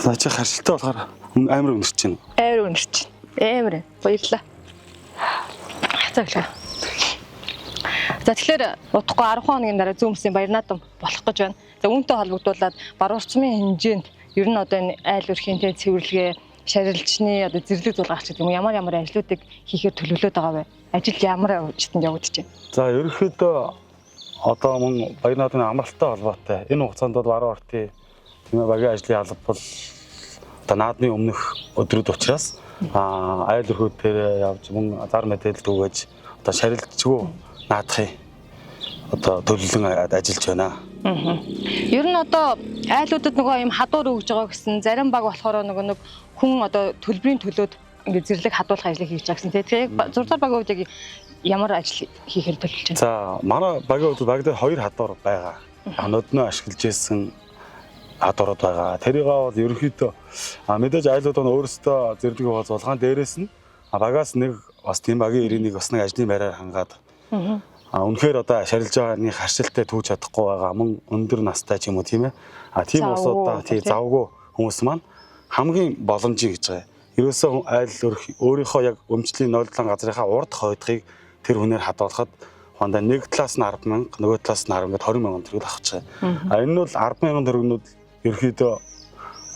За, чи харшилтай болохоор амар өнөрч байна. Амар өнөрч. Амар. Баярлалаа. За, өглөө. За, тэгэхээр удахгүй 10 хоногийн дараа зүүмсийн баяр наадам болох гэж байна. За, үүнтэй холбогдуулаад баруурчмын хэмжээнд ер нь одоо энэ айл өрхийн тэ цэвэрлэгээ, шарилжны одоо зэрлэг зулгаах гэдэг юм ямар ямар ажлуудыг хийхээр төлөвлөд байгаа вэ? Ажил ямар читэнд явагдаж байна? За, ерөнхийдөө одоо мөн баяр наадмын амралттай холбоотой энэ хугацаанд бол баруун артын, тийм ээ, багийн ажлын алба бол одоо наадмын өмнөх өдрүүд учраас айл өрхүүд дээр явж, мөн зар мэдээлэл түгээж, одоо шарилжгүй наадахын одоо төлөвлөн ажиллаж байна. Ер нь одоо айлуудад нөгөө юм хадуур өгж байгаа гэсэн, зарим баг болохоор нөгөө нэг хүн одоо төлбөрийн төлөөд ингээд зэрлэг хадуулах ажлыг хийж байгаа гэсэн. Тэгэхээр яг зурдаар багийн хувьд яг ямар ажил хийхээр төлөвлөж байна? За, манай багийн хувьд баг дээр хоёр хадуур байгаа. Нодноо ашиглаж ирсэн хадуурууд байгаа. Тэрийг бол ерөнхийдөө мэдээж айлууд нь өөрсдөө зэрлэг байгаа зулгаан, дээрээс нь багаас нэг бас тийм багийн ирээнийг бас нэг ажлын байраар хангаад үнэхээр одоо шарилж байгааны харшилтай түүж чадахгүй байгаа, мөн өндөр настай ч юм уу, тийм ээ. Тийм Завгүй, улсуудаа тий тий. завгүй хүмүүс маань хамгийн боломжийг гэж байгаа. Ерөөсөө айл өөрийнхөө яг өмчлийн 07 газрынхаа урд хойдохыг тэр хүнээр хадгалахад хундаа нэг талаас нь 10,000, нөгөө талаас нь 10 гээд 20,000 төгрөг авах гэж байгаа. Энэ нь бол 10,000 төгрөгнүүд ерөөхдөө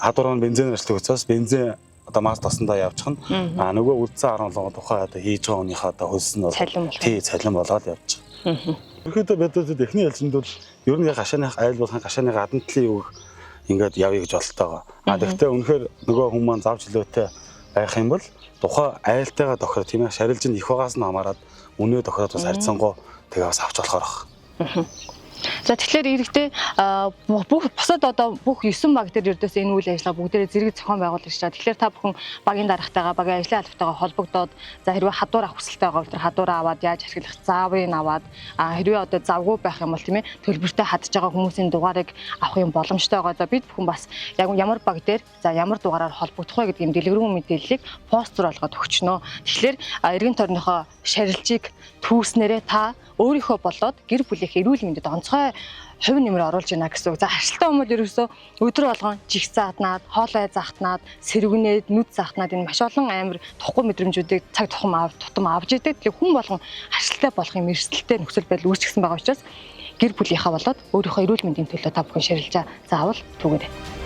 хадуурын бензин ашигладаг учраас бензин одоо мас тосондоо явчихна. Нөгөө үлдсэн 17 тухай одоо хийж байгаа хүнийхээ одоо хөлс нь бол Цалин болох. Тий, цалин болоод явчих. Ерөнхийдөө бид нар эхний ээлжинд бол ер нь яг гашааных айл болохын гашааны гадна талын юг ингээд явъя гэж бодолтой байгаа. Тэгэхдээ үнэхээр нөгөө хүн маань зав чөлөөтэй байх юм бол тухайн айлтайгаа тохироо, тийм ээ, шарилж нь их байгаас нь хамаарат үнэ тохироод бас харьцангуй тэгээ бас авч болохоор баг. За, тэгэхээр иргэдээ бүх бусад одоо бүх 9 баг дээр ердөөсөө энэ үйл ажиллагаа бүгдээрээ зэрэг зохион байгуулж байгаа. Тэгэхээр та бүхэн багийн дарагтайгаа, багийн ажлын албатайгаа холбогдоод, за, хэрвээ хадуур авах хүсэлтэй байгаа бол тэр хадуураа аваад яаж ашиглах зааврыг аваад, хэрвээ одоо завгүй байх юм бол, тийм ээ, төлбөртэй хадж байгаа хүмүүсийн дугаарыг авах юм боломжтой байгаа. За, бид бүхэн бас яг ямар баг дээр, за, ямар дугаараар холбогдох вэ гэдэг юм дэлгэрэнгүй мэдээллийг постэр болгоод өгчнө. Тэгэхээр эргэн тойрныхоо шарилжийг түүснээрээ та өөрийнхөө болоод гэр бүлийнхээ эрүүл мэндэд онцгой хувь нэмэр оруулж байна гэсэн үг. За, харшилтай хүмүүс ерөөсөө өдөр болгон чих заатнаад, хоолой заатнаад, сэргэнээд, нүд заатнаад энэ маш олон амар тухгүй мэдрэмжүүдийг цаг тухам ав тутам авч идэг. Тэгэхээр хүн болгон харшилтай болох юм эрсдэлтэй нөхцөл байдал үүсгэсэн байгаа учраас гэр бүлийнхаа болоод өөрийнхөө эрүүл мэндийн төлөө та бүхэн шарилжаа заавал түгээрэй.